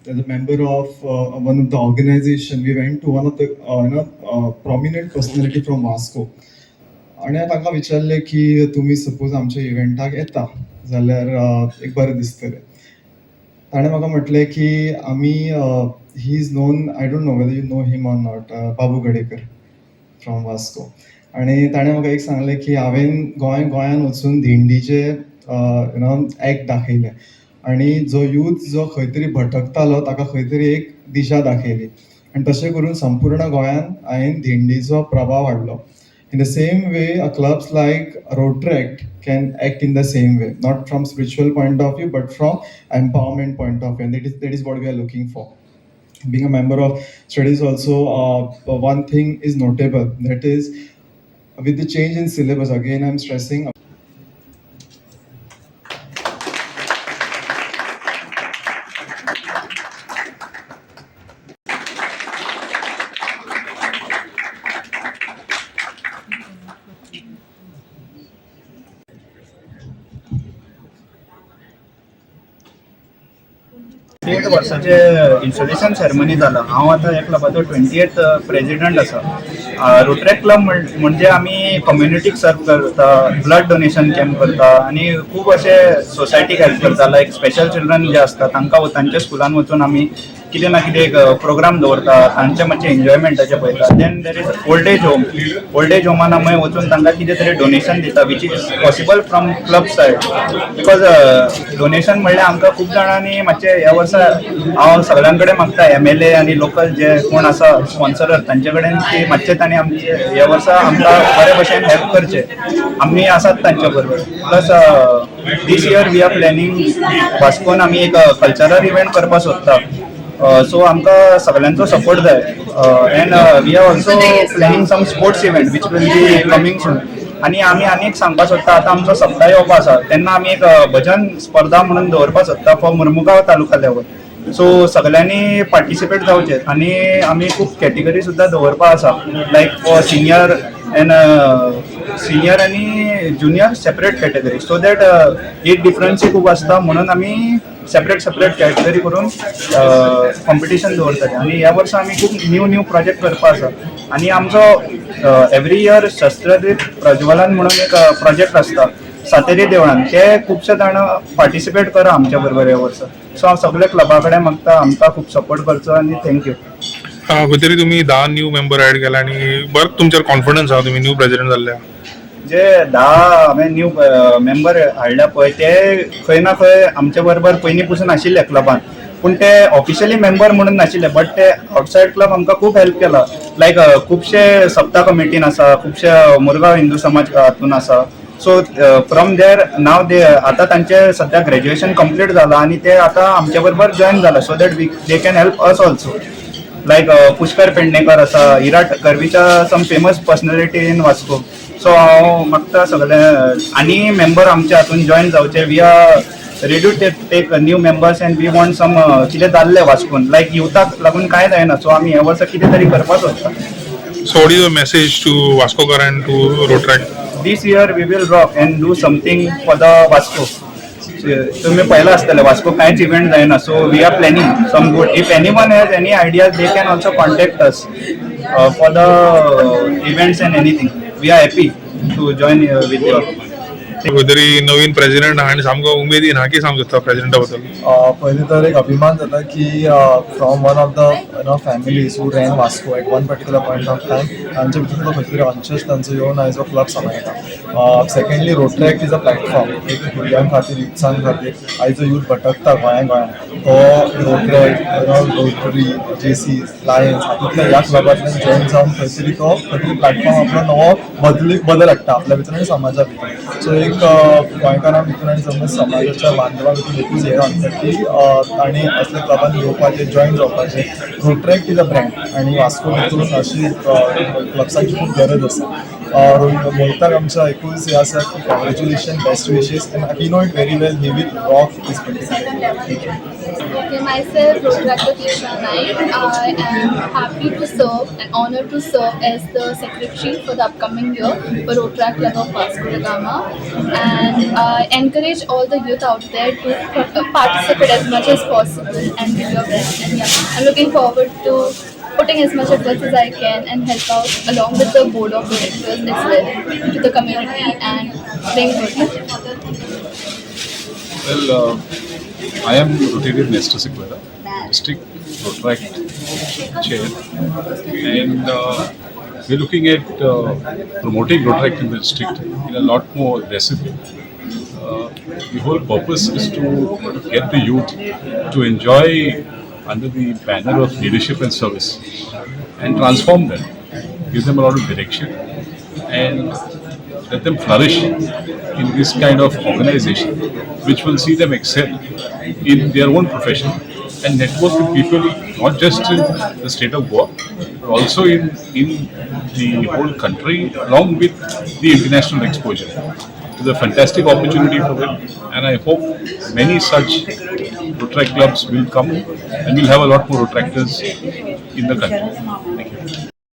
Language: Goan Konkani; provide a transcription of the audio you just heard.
as a member of one of the organization, we went to one of the prominent personality from Vasco आनी हांवें तांकां विचारलें की तुमी सपोज आमच्या इव्हेंटाक येता जाल्यार एक बरें दिसतलें. ताणें म्हाका म्हटलें की आमी, he is known, I don't know whether you know him or not, Babu Gadekar from Vasco. आनी ताणें म्हाका एक सांगलें की हांवें गोंयांत वचून दिंडीचे you know act दाखयले आनी जो यूथ जो खंय तरी भटकतालो ताका खंय तरी एक दिशा दाखयली आनी तशें करून संपूर्ण गोंयांत हांवें दिंडीचो प्रभाव हाडलो. In the same way, a clubs like Rotaract can act in the same way, not from spiritual point of view, but from empowerment point of view, and that is what we are looking for. Being a member of studies also, one thing is notable, that is, with the change in syllabus, again I'm stressing. 8 वर्साचे इन्स्टॉलेशन सेरेमनी जाला. हांव आतां ह्या क्लबाचो 28th president आसा. रोटरॅक्ट क्लब म्हणजे आमी कम्युनिटीक सर्व करता, ब्लड डोनेशन कॅम्प करता आनी खूब अशे सोसायटीक हेल्प करता. लायक स्पेशल चिल्ड्रन जे आसता तांकां तांच्या स्कुलान वचून आमी कितें ना कितें एक प्रोग्राम दवरता, तांचे मातशें एन्जॉयमेंटाचें पळयता. Then there is old age home. Old age होमान आमी वचून तांकां कितें तरी डोनेशन दिता, which is possible from club side, because donation म्हणल्यार आमकां खूब जाणांनी मातशें ह्या वर्सा हांव सगळ्यां कडेन मागता, एमएलए आनी लोकल जे कोण आसा स्पॉन्सरर तांचे कडेन, की मातशें तांणी आमचे ह्या वर्सा आमकां बरे भशेन हेल्प करचे. आमी आसात तांच्या बरोबर. Plus, this year we are planning, वास्कोन आमी एक कल्चरल इव्हेंट करपाक सोदता, सो आमकां सगळ्यांचो सपोर्ट जाय. And we are also planning some sports event which will be coming soon. आनी आमी आनी एक सांगपाक सोदता, आतां आमचो सप्ता येवपा आसा, तेन्ना आमी एक भजन स्पर्धा म्हणून दवरपाक सोदता for Mormugao taluka level. So सगळ्यांनी पार्टिसिपेट जावचें आनी आमी खूब कॅटेगरी सुद्दां दवरपा आसा, like for senior and senior आनी junior separate category, so that एक डिफरन्सूय खूब आसता म्हणून आमी सेपरेट सेपरेट कॅटेगरी करून कॉम्पिटिशन दवरतले. आनी ह्या वर्सा आमी खूब न्यू न्यू प्रोजेक्ट करपा आसा आनी आमचो एवरी इयर शस्त्रदीप प्रज्वलन म्हणून एक प्रोजेक्ट आसता सातेरी देवळान, ते खुबशे जाण पार्टिसिपेट करा आमच्या बरोबर ह्या वर्सा. सो हांव सगळे क्लबा कडेन मागता, आमकां खूब सपोर्ट करचो आनी thank you. खंय तरी तुमी 10 न्यू मेंबर ऍड केला आनी बरो तुमचेर कॉन्फिडन्स आहा, तुमी न्यू प्रेसिडेंट जाल्ले आहा. जे 10 हांवें न्यू मेंबर हाडल्या पळय, ते खंय ना खंय आमचे बरोबर पयलीं पसून आशिल्ले क्लबान, पूण ते ऑफिशियली मेंबर म्हणून नाशिल्ले, बट ते आउटसायड क्लब आमकां खूब हेल्प केला. लायक खुबशे सप्ता कमिटीन आसा, खुबशे मुरगांव हिंदू समाज हातून आसा. सो फ्रॉम there नाव दे आतां तांचे सद्या ग्रॅज्युएशन कंप्लीट जाला आनी ते आतां आमचे बरोबर जॉयन जाला, so that we they can help us also. Like Pushkar Pednekar आसा, इरा कर्वीच्या, some famous personality in Vasco. So हांव मागता सगळे आनी मेंबर आमच्या हातून जॉयन जावचे. We are ready to take new members and we want some कितें जाल्लें वास्कोन, लायक युथाक लागून कांय जायना, सो आमी ह्या वर्सा कितें तरी करपाक सोदता. So what is your message to Vascokar and to Rotaract? This year we will rock and do something for the Vasco. तुम्ही पळयलां आसतलें, वास्को कांयच इव्हेंट जायना, so we are planning some good. If anyone has any ideas, they can also contact us for the events and anything. We are happy to join with you. खंय तरी नवीन प्रेसिडेंट आहा आनी सामको उमेदीन आहा, कितें सांगूंक सोदता प्रेसिडेंटा बद्दल? पयलीं तर एक अभिमान जाता की from one of the families who ran Vasco at one particular point of time, तांच्या भितून खंय तरी अंशज तांचो येवन आयज हो क्लब सांबाळटा. Secondly, Rotaract is a platform एक भुरग्यां खातीर, युथ्सां खातीर. आयज जो यूथ भटकता गोंया गोंयान, तो रोट्रॅक्ट, रोटरी, जेसीस, लायन्स हातूंतल्या ह्या क्लबांतल्यान जॉयन जावन खंय तरी तो खंय तरी प्लॅटफॉर्म आपलो नवो बदली बदल हाडटा आपल्या भितर आनी समाजा भितर. सो एक गोंयकारां भितर आनी समज समाजाच्या बांधवा भितर एकूच हें सांगता की तांणी असल्या क्लबान येवपाचें, जॉयन जावपाचें. रोट्रॅक्ट is a brand आनी वास्को भितरून अशी क्लब्सांची खूब गरज आसा. मोहिताक आमच्या एकूच हें आसा की congratulation, best wishes, and we know it very well, he will rock this particular. Okay, myself, Rotaract Tisha Naik. I am happy to serve and honored to serve as the secretary for the upcoming year for Rotaract Club of Vasco da Gama. And I encourage all the youth out there to participate as much as possible and give your best. And yeah, I'm looking forward to putting as much efforts as I can and help out along with the board of directors as well to the community and bring good. Well, I am Rotarian Nestor Sequeira, District Rotaract Chair, and we're looking at promoting Rotaract in the district in a lot more aggressive way. The whole purpose is to get the youth to enjoy under the banner of leadership and service and transform them, give them a lot of direction and let them flourish in this kind of organization, which will see them excel in their own profession and network with people not just in the state of Goa, but also in the whole country, along with the international exposure. It's a fantastic opportunity for them, and I hope many such Rotaract clubs will come and we'll have a lot more Rotaractors in the country. Thank you.